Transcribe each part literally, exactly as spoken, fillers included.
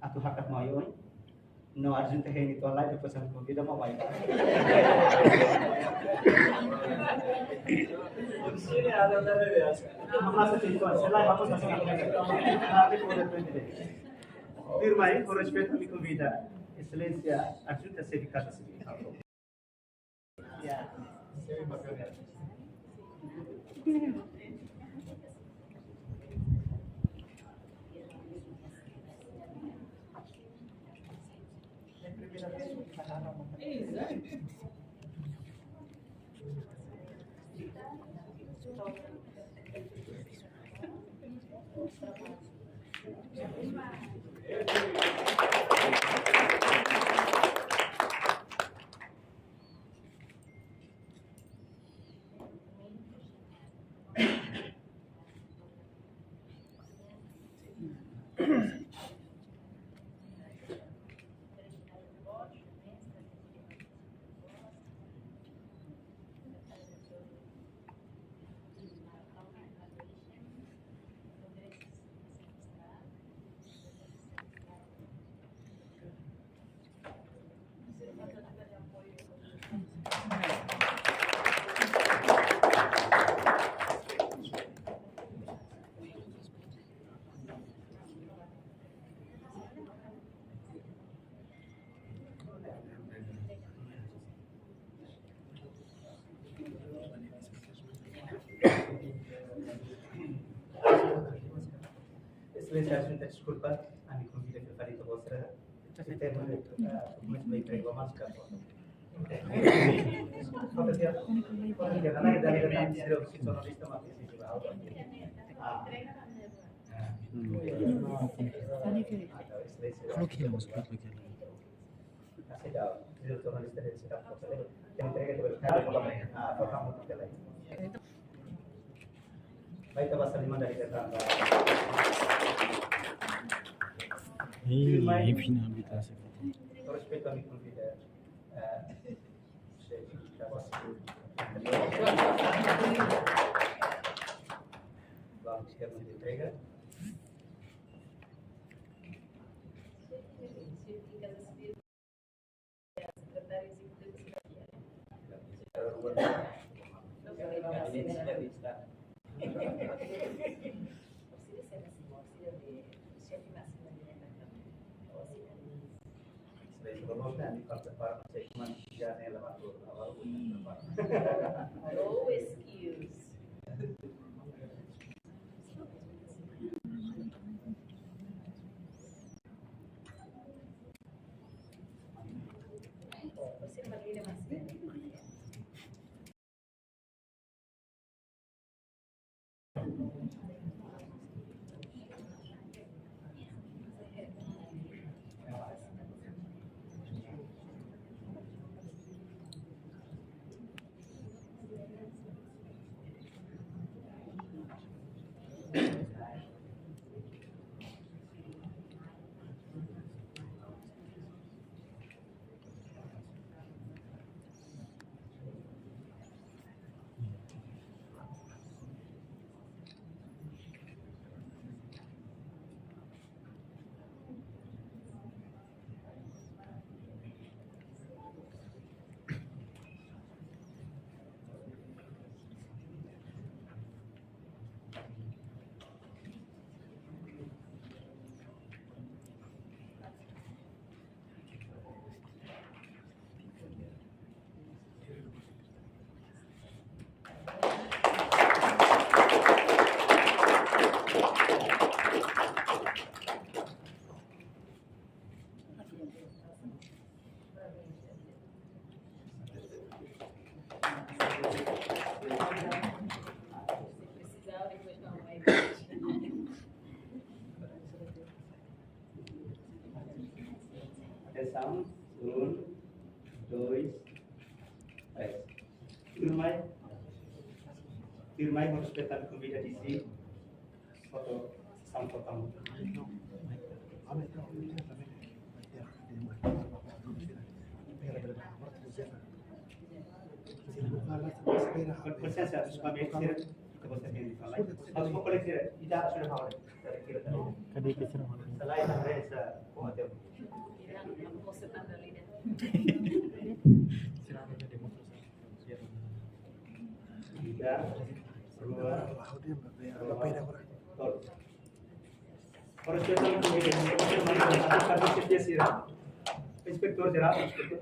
Atu hakat mai oin. No, Arjun teh ini tuan lai, depois ami konvida mai. Tuirmai, ho respeitu ami konvida Exelénsia Arjun Tassebi Kata Sibili. Ya. Exelénsia, deskulpa, ami konvida ke fali to mostra. Sistema de, ah, como se llama? Entrega más caro. Ah. Coloque ele, moço, coloque ele. Ih, enfim, a habitação. Respeitu ami konvida, eh, xefe da Basilio. Vamos ter uma entrega. No excuse. Atensaun, um, dois, três. Tuirmai, tuirmai, ho respeitu ami konvida D C, foto, sessão foto. Com licença, desculpa, sira, que você tem de falar. Mas vou coletar, e dá, senhora Paula, Ida, rua, tolu. Ora, inspetór jerál, inspetór.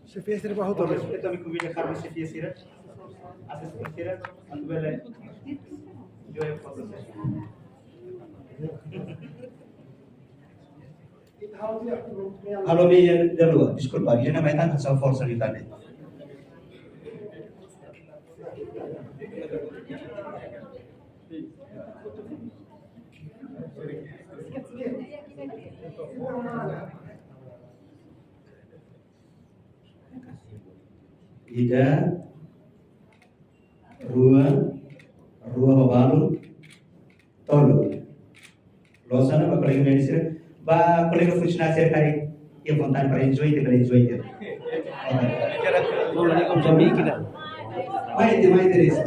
Xefia sira ba hotu. Respeita mi, konvida kargo xefia sira, asesór sira, atu bele join foto session. Halo, mi ya, da lua, deskulpa, ida-ne'e mai tan, sa forsa di tadi. Ida, rua, rua ho balu, tolu. Loos ona ba kolega médiku sira, ba kolega funsionáriu sira karik iha vontade para enjoy, ita bele enjoy ita. Oke. Mai ita, mai ita, Teresa.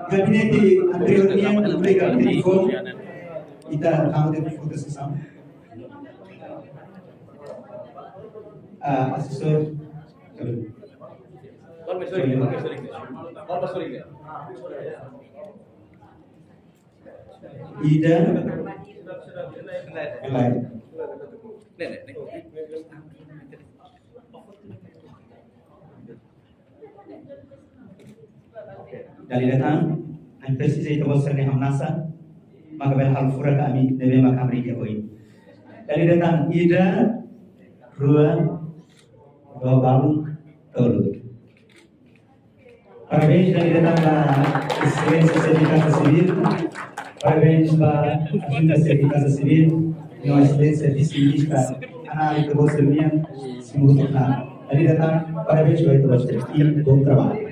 Gabinete anterior nian, kolega telefone, ita tama de foto session. Ah, asesór. Ida, lain. Dala ida tan, ami presiza ita-boot sira-nia hamnasa, maka bele halo furak ami ne'ebé mak ami iha oin. Dala ida tan, ida, rua, rua balu, tolu. Parabéns dala ida tan ba Exelénsia Xefe Kaza Sivíl. Parabéns ba Ajunta Xefe Kaza Sivíl. Sua Exelénsia Vise-Ministra Ana Rita Boser nian, simu tokna. Dala ida tan, parabéns ba ita-boot sira. E bom trabalho.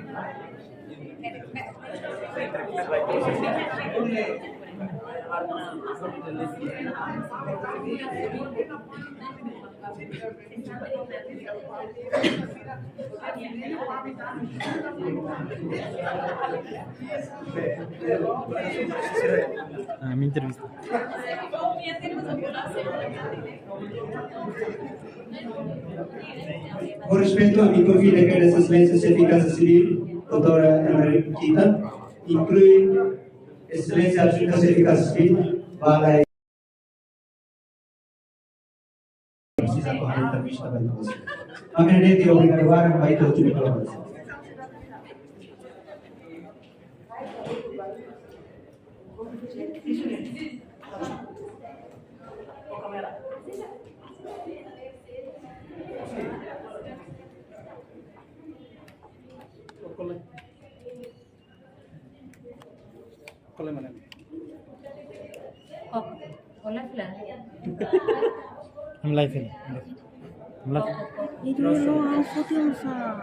Ah, mi entrevista. Ho respeitu, ami konvida Sua Exelénsia Xefe Kaza Sivíl, doutora Emery Kita, inklui Exelénsia Ajunta Xefe Kaza Sivíl, ba la presiza halo entrevista ba ita-boot sira. Maka ne'e de'it, obrigadu barak ba ita hotu. Kolega mana? Oh, hola, fila. Em live ini. Em live. Itu lo harus foto yang sa.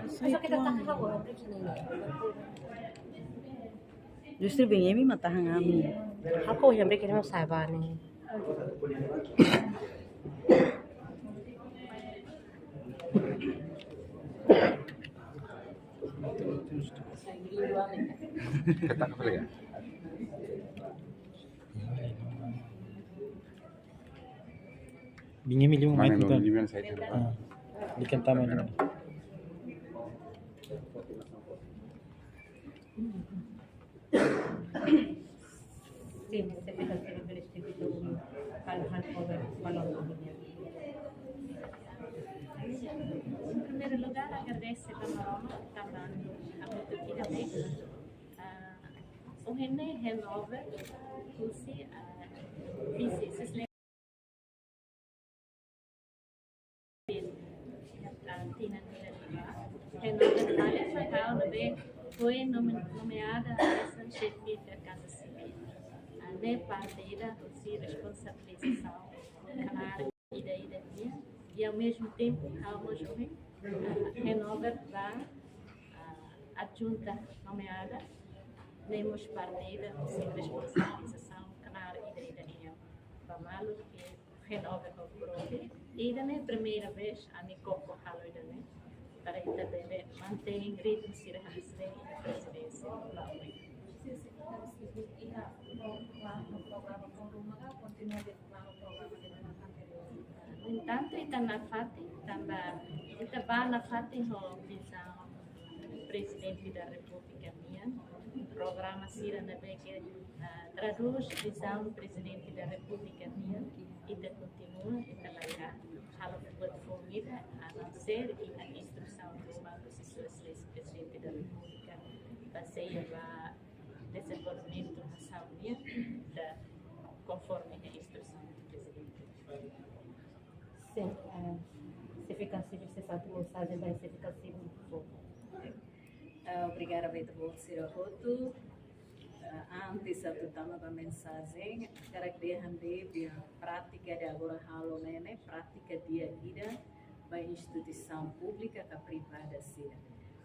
Masa kita tak tahu, orang di sini. Justru bengemi mata hangami. Aku yang bikin saiba ne'e. Bengemi liu mai. Mana kita? Liu mai sai. Ah, di kentama ini. Sim, se fica sempre escrito para o handover, para o handover. Em primeiro lugar, agradece a Maromak, também a muito aqui da América. Ah, o René renova, o se, ah, disse, se Renova Tales Rafael ne'ebé foi nome-, nomeada a essa chefia da Casa Civil. Ah, ne'e parte ida husi responsabilizasaun klaru ida-idak nian, e ao mesmo tempo, ha'u mós ohin, ah, renova ba, ah, adjunta nomeada, Ne'e mós parte ida husi responsabilizasaun knaar ida-idak nian. Ba malu ke renova ho propi. Ida-ne'e primeira vez ami koko halo ida-ne'e. Para ita bele mantein ritmu sira hanesan iha Prezidénsia Laui. No entantu, ita nafatin, tanba ita bá nafatin ho vizaun Prezidente da Repúblika nian, programa sira ne'ebé ke, ah, tradús vizaun Prezidente da Repúblika nian, ita kontinua, ita la iha halo buat foun ida, a não ser iha instrusaun dos bancos e suas leis Prezidente da Repúblika, bazeia ba dezenvolvimentu nasaun nian, ita konforme iha instrusaun do Prezidente. Sin, eh, Xefe Kaza Sivíl, se sente mensajen ba Xefe Kaza Sivíl, por favór. Ah, obrigada ba ita-boot sira hotu. Ah, antes atu tama ba mensajen, hakarak dehan de'it, ah, prátika ida agora halo ne'e ne'e, prátika di'ak ida ba instituisaun públika ka privada sira.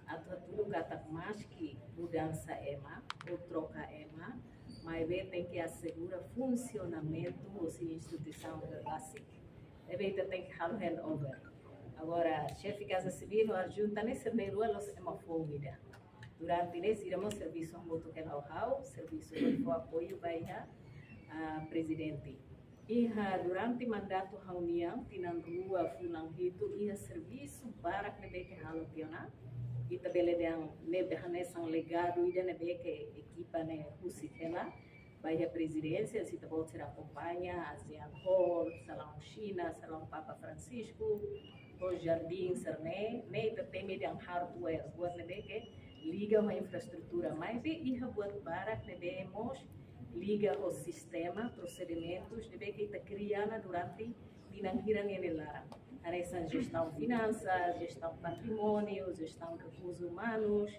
Atu hatudu katak maski mudansa ema, ou troka ema, maibé tenke asegura funsionamentu husi instituisaun ne'e rasik. Ne'ebé ita tenke halo handover. Agora, Xefe Kaza Sivíl ho Adjunta ne'e sira na'in-rua la'ós ema foun ida. Durante ne'e sira mós servisu hamutuk ho ha'u, servisu fó apoiu ba iha, ah, Prezidente. Iha durante mandatu ha'u-nian, tinan rua fulan hitu, iha servisu barak ne'ebé ke halo tiha ona. Ita bele dehan ne'ebé hanesan legadu ida ne'ebé ke ekipa ne'e husik hela ba iha Prezidénsia, se ita-boot sira akompaña, ASEAN Hall, Salaun Xina, Salaun Papa Francisco, ho jardín sira-ne'e, ne'e ita temi dehan hardware, buat ne'ebé ke liga ho infraestrutura, maibé iha buat barak ne'ebé mós liga ho sistema, prosedimentus ne'ebé ke ita kria ona durante tinan hira nian nia laran. Hanesan jestaun finansas, jestaun patrimóniu, jestaun rekursus umanus,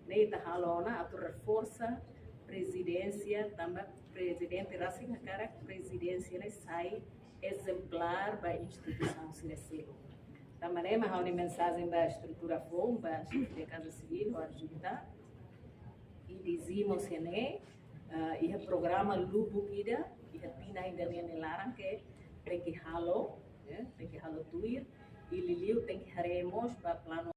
ne'e ita halo ona atu reforsa Prezidénsia, tanba Prezidente rasik hakarak Prezidénsia ne'e sai ezemplár ba instituisaun sira seluk. Tanba ne'e mak ha'u-nia mensajen ba estrutura foun, ba Xefe Kaza Sivíl ho Adjunta, i dizimos ne'e, ah, iha programa lubuk ida, iha tinan ida nian nia laran ke tenke halo, eh, tenke halo tuir, i liuliu tenke haree mós ba planu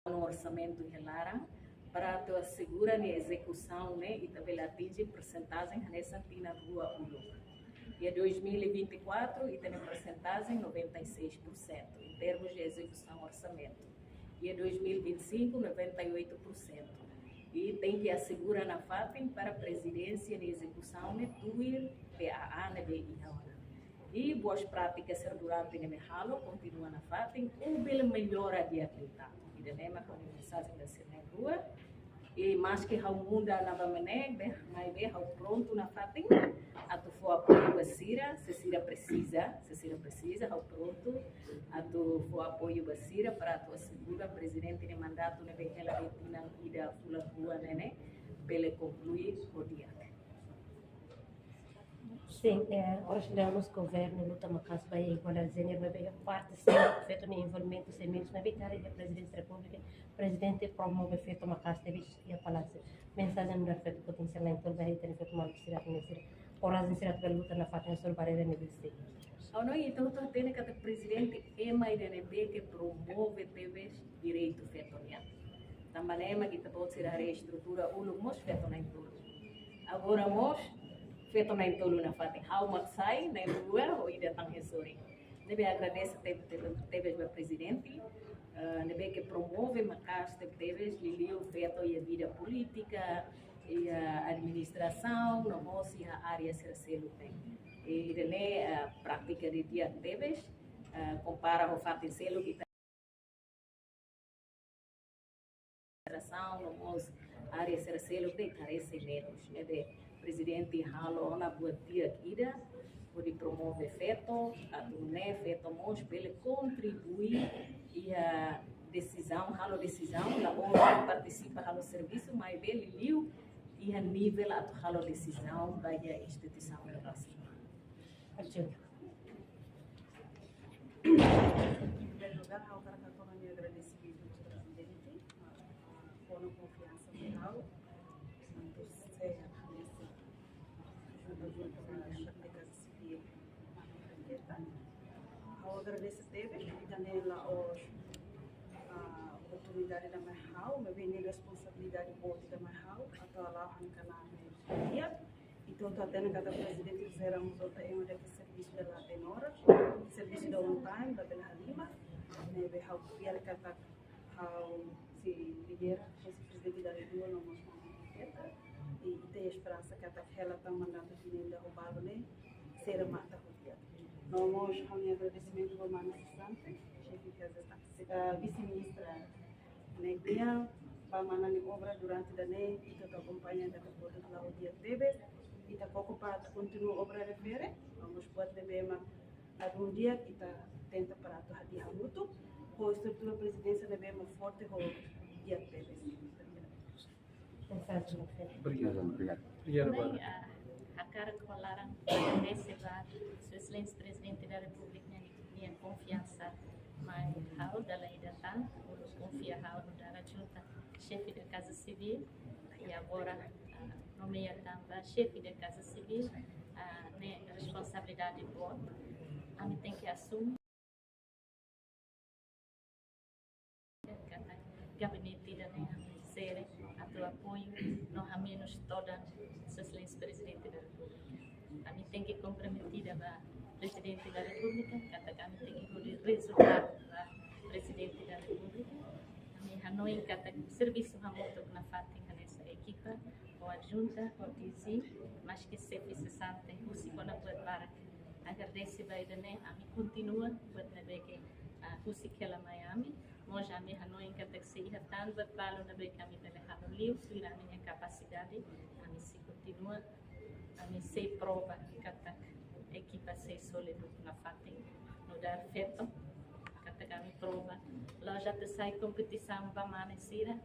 orsamentu iha laran, para atu asegura nia ezekusaun ne'e, ita bele atinje persentajen hanesan tinan rua uluk. Iha dois mil e vinte e quatro, ita-nia persentajen noventa e seis por cento, em termos de execução orçamento. Iha dois mil e vinte e cinco, noventa e oito por cento. I tenke asegura nafatin para Prezidénsia nia ezekusaun ne'e tuir P A A ne'ebé iha ona. I boas práticas sira durante ne'ebé halo, kontinua nafatin, ou bele mellora di'ak liután. Ida-ne'e mak ha'u-nia mensajen ba sira na'in-rua. I maski ha'u muda ona ba ne'ebé, maibé ha'u prontu nafatin atu fó apoiu ba sira, se sira presiza, se sira presiza, ha'u prontu atu fó apoiu ba sira para atu asegura Prezidente nia mandatu ne'ebé hela iha tinan ida fulan rua ne'e ne'e, bele konklui ho di'ak. Sin, eh, oras ne'e mós governu luta maka'as ba igualdade de jéneru, maibé iha parte sira feto nia envolvimentu sei menus, maibé karik iha Prezidénsia Repúblika, Prezidente promove feto maka'as tebes iha Palásiu. Mensajen ba feto potensiál na'in-tolu ba ita-nia feto maluk sira, sira, korajen sira atu luta nafatin hasoru barreira ne'ebé sei. Ha'u hanoin ita hotu hatene katak Prezidente ema ida ne'ebé ke promove tebes direitu feto nian. Tanba ne'e mak ita-boot sira haree estrutura uluk mós feto na'in-tolu. Agora mós feto na'in-tolu nafatin, ha'u mak sai na'in-rua ho ida tan hasoru. Ne'ebé agradese teb-, teb-, tebes ba Prezidente, eh, ne'ebé ke promove maka'as teb-, tebes liuliu feto iha vida polítika, iha administrasaun, no mós iha área sira seluk ne'e. I ida-ne'e, eh, prátika di'ak tebes, eh, kompara ho fatin seluk ita administrasaun, no mós área sira seluk ne'e karese menus, ne'ebé Prezidente halo ona buat di'ak ida, hodi promove feto, atu nune'e feto mós bele kontribui iha desizaun, halo desizaun, la ó partisipa halo servisu, maibé liuliu iha nivel atu halo desizaun ba iha instituisaun rasik. Em primeiro lugar, ha'u hakarak hato'o ha'u-nia agradesimentu ba Prezidente, ah, fono Di'ak, entaun ita hatene katak Prezidente José Ramos Horta ema ida ke servisu dala tenora, servisu dala on time, labele halimar, ne'ebé ha'u fiar katak ha'u sei lidera, ha'u sei Prezidente dala rua no mós mama profeta, i ita iha esperansa katak hela tan mandatu ida-ne'e ho balu ne'e, sira mata ho di'ak. No mós ha'u-nia agradesimentu ba mana sesante, xefe kaza, eh, vise-ministra ne'e nian, ba mana nia obra durante ida-ne'e, ita atu akompaña katak buat la'o di'ak tebes, ita koko para atu kontinua obra refere, no mós buat ne'ebé mak ladún di'ak, ita tenta para atu hadi'a hamutuk ho estrutura prezidénsia ne'ebé mak forte ho di'ak tebes. Obrigado. Obrigado. Obrigado, Bárbara. Bem, ah, hakarak ho laran agradese ba Sua Exelénsia Prezidente da Repúblika nia, nia konfiansa mai ha'u dala ida tan, uluk konfia ha'u nu'udar adjunta xefe da Kaza Sivíl, i agora, ah, nomeia tan ba xefe da Kaza Sivíl, ah, ne'e responsabilidade boot. Ami tenke asume katak gabinete ida-ne'e ami sere atu apoiu no hamenus todan Sua Exelénsia Prezidente da Repúblika. Ami tenke komprometida ba Prezidente da Repúblika, katak ami tenke hodi rezultadu ba Prezidente da Repúblika. Ami hanoin katak servisu hamutuk nafatin hanesan ekipa, ho adjunta, ho D G, maske xefe sesante husik ona buat barak. Agradese ba ida-ne'e, ami kontinua buat ne'ebé ke, ah, husik hela mai ami. Mós ami hanoin katak sei iha tan buat balu ne'ebé ke ami bele halo liu, tuir ami-nia kapasidade, ami sei kontinua, ami sei prova katak ekipa sei sólidu nafatin nu'udar feto, katak ami prova. La'ós atu sai kompetisaun ba mane sira,